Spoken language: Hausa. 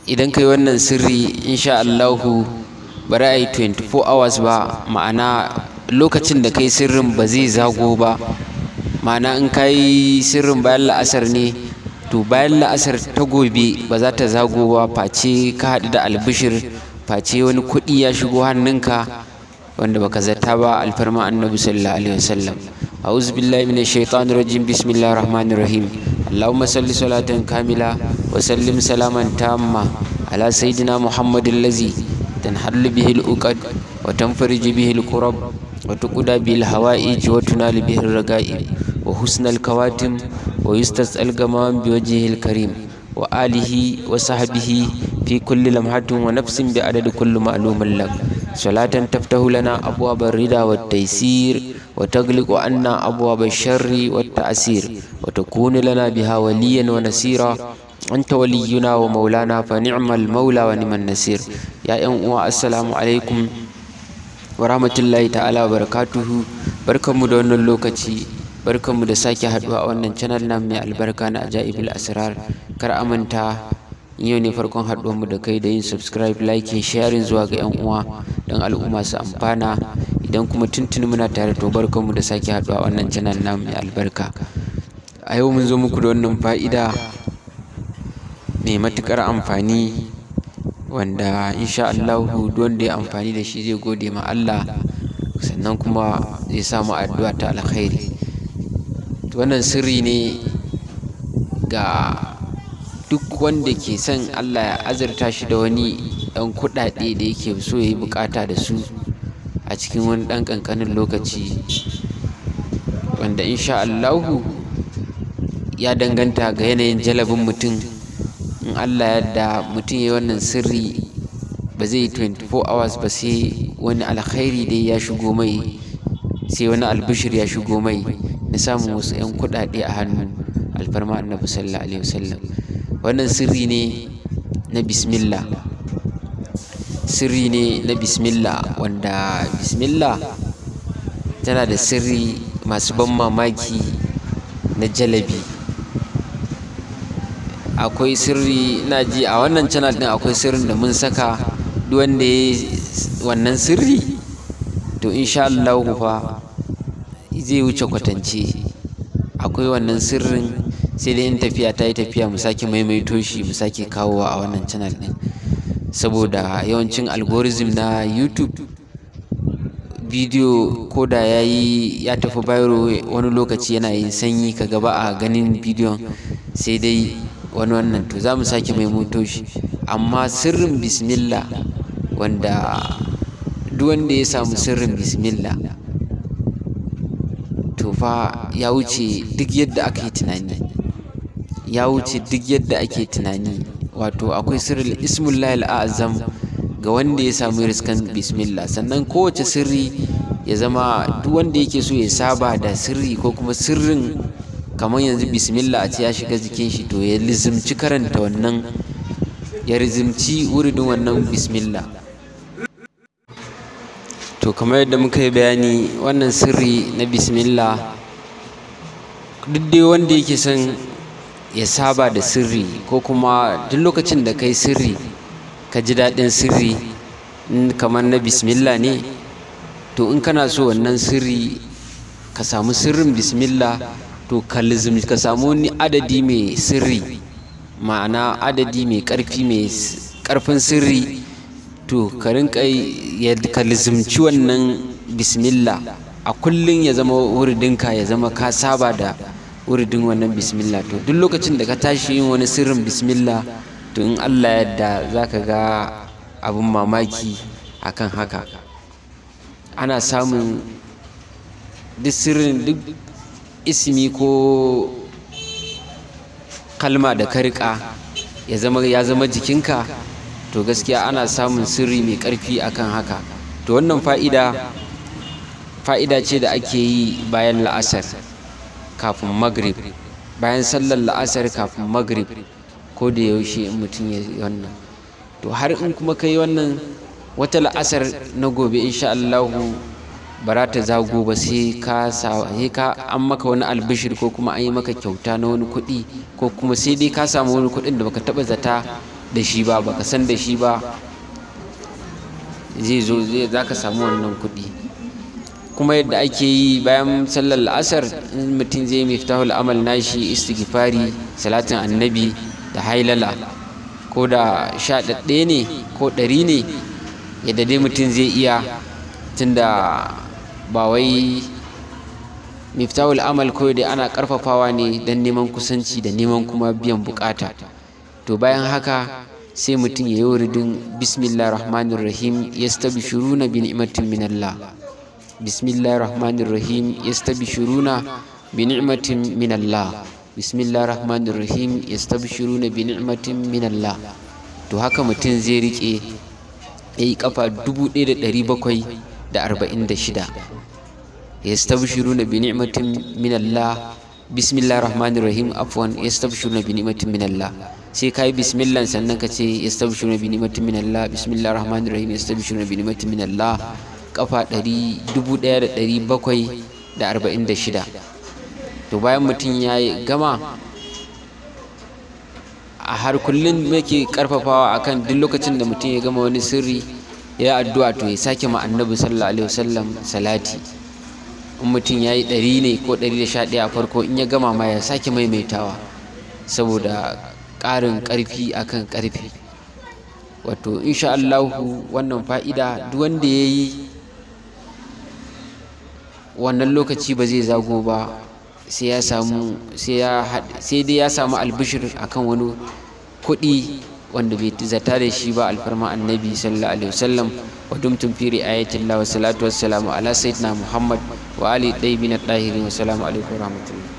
Idan kai wannan sirri, insha Allahu ba za a yi 24 hours ba, ma'ana lokacin da kai sirrin ba zai zago ba. Ma'ana in ka yi sirrin bayan la'asar ne, to bayan la'asar ta gobe ba za ta zago ba face ka haɗu da albishir, face wani kuɗi ya shigo hannunka wanda baka zata ba, alfarma Annabi sallallahu alaihi wasallam. A'udhu billahi minash shaitanir rajim. Bismillahir rahmanir rahim. Allahumma salli salatan kamila wa sallim salaman tamma ala sayyidina Muhammadin lazi tanhallu bihi al-uqad wa tanfariju bihi al-kurab wa tuqda bihi al-hawa'ij wa tunalu bihi ar-raga'ib wa husnal kawatim wa yustas'al gamam biwajhihil karim wa alihi wa sahbihi fi kulli lamhatin wa nafsin bi adadi kulli ma'lumin lak. Salatan taftahu lana abwaab ar-rida wat taysir wa taghliqu anna abwaab ash-sharri wat ta'sir wa takunu lana biha waliyan wa nasira. Anta waliyuna wa maulana, fa ni'mal maula wa ni'man nasir. Ya 'yan uwa, assalamu alaikum wa rahmatullahi ta'ala wa barakatuhu. Barkanmu da wannan lokaci, barkanmu da sake haduwa a wannan channel na mai albarka na Ajaibul Asrar. Kar a manta, yau ne farkon haduwarmu da kai, da yin subscribe, liking, sharing zuwa ga 'yan uwa don al'umma su amfana. Idan kuma tuntuni muna tare, to barkanmu da sake haduwa a wannan channel na mai albarka. A yau mun zo muku da wannan fa'ida mai matuƙar amfani wanda insha Allahu duk wanda ya amfani da shi zai gode ma Allah, sannan kuma zai samu addu'a ta alkhairi. Wannan sirri ne ga duk wanda ke son Allah ya azurta shi da wani ɗan kuɗaɗe da yake so ya yi buƙata da su a cikin wani ɗan ƙanƙanin lokaci, wanda insha Allahu ya danganta ga yanayin jalabin mutum. In Allah yadda mutum ya yi wannan sirri, ba zai yi 24 hours ba sai wani alkhairi dai ya shigo mai, sai wani albishir ya shigo mai na samun wasu 'yan kuɗaɗe a hannu, alfarma Annabi sallallahu alaihi wasallam. Wannan sirri ne na bismillah, sirri ne na bismillah, wanda bismillah tana da sirri masu ban mamaki na jalabi. Akwai sirri, ina ji a wannan channel din akwai sirrin da mun saka. Duk wanda ya wannan sirri, to insha Allah fa zai wuce kwatance. Akwai wannan sirrin, sai dai in tafiya ta yi tafiya mu sake maimaito shi, mu sake kawowa a wannan channel din, saboda yawancin algorithm na YouTube, bidiyo ko da ya yi ya tafi viral, wani lokaci yana yin sanyi, ka gaba a ganin bidiyon, sai dai wani wannan. To za mu sake maimaito shi. Amma sirrin bismillah, wanda duk wanda ya samu sirrin bismillah, to fa ya wuce duk yadda aka yi tunani, ya wuce duk yadda ake tunani. Wato akwai sirrin ismullahi al'azam ga wanda ya samu riskan bismillah. Sannan kowace sirri ya zama duk wanda yake so ya saba da sirri, ko kuma sirrin kamar yanzu bismillah a ce ya shiga jikin shi, to ya lizimci karanta wannan, ya lizimci wuridin wannan bismillah. To kamar yadda muka yi bayani, wannan sirri na bismillah, duk dai wanda yake son ya saba da sirri, ko kuma duk lokacin da kai sirri ka ji daɗin sirri kamar na bismillah ne, to in kana so wannan sirri, ka samu sirrin bismillah, to ka ka samu wani adadi mai sirri, ma'ana adadi mai ƙarfi, mai ƙarfin sirri, to ka rinƙa ka lizimci wannan bismillah a kullum, ya zama wuridinka, ya zama ka saba da wuridin wannan bismillah. To duk lokacin da ka tashi yin wani sirrin bismillah, to in Allah yadda za ka ga abin mamaki akan haka. Ana samun duk sirrin, duk ismi ko kalma da ka riƙa ya zama jikinka, to gaskiya ana samun sirri mai ƙarfi akan haka. To wannan fa'ida, fa'ida ce da ake yi bayan la'asar kafin magrib, bayan sallar la'asar kafin magrib, ko da yaushe in mutum ya yi wannan. To har in kuma ka yi wannan, wata la'asar na gobe insha Allahu ba za ta zago ba sai ka an maka wani albishir, ko kuma an yi maka kyauta na wani kuɗi, ko kuma sai dai ka samu wani kuɗin da baka taɓa zata. da shi ba, baka san da shi ba, zai zo za ka samu wannan kuɗi. Kuma yadda ake yi bayan sallar la'asar, in mutum zai miftahul amal nashi, istighfari, salatin annabi da hailala, ko da 11 ne ko 100 ne, yadda dai mutum zai iya, tunda ba wai miftahul amal kawai dai ana karfafawa ne don neman kusanci da neman kuma biyan bukata. To bayan haka sai mutum ya yi wuridin bismillahir rahmanir rahim yastabshiruna bi ni'matin min Allah, bismillahir rahmanir rahim yastabshiruna bi ni'matin min Allah, bismillahir rahmanir rahim yastabshiruna bi ni'matin min Allah. To haka mutum zai rike yayi kafa 1746, yastabshiruna bi ni'matin min Allah, bismillahir rahmanir rahim, afwan, yastabshiruna bi ni'matin min Allah. Sai kai bismillah sannan ka ce yastabshiruna bi ni'matin min Allah, bismillahir rahmanir rahim yastabshiruna bi ni'matin min Allah, kafa 1746. To bayan mutum ya gama, a har kullum muke karfafawa akan duk lokacin da mutum ya gama wani sirri ya addu'a, to ya sake ma annabi sallallahu alaihi wasallam salati. In mutum ya yi 100 ne ko 111 a farko, in ya gama ma ya sake maimaitawa saboda ƙarin ƙarfi akan ƙarfi. Wato insha Allahu wannan fa'ida duk wanda ya yi wannan lokaci ba zai zago ba, sai ya samu, sai dai ya samu albishir akan wani kuɗi wanda bai zata da shi ba, alfarma annabi sallallahu alaihi wasallam. Wa dumtum fi ri'ayatillah, wa salatu wassalamu ala sayyidina Muhammad wa ali tayyibin at-tahirin, wa salamu alaikum wa rahmatullah.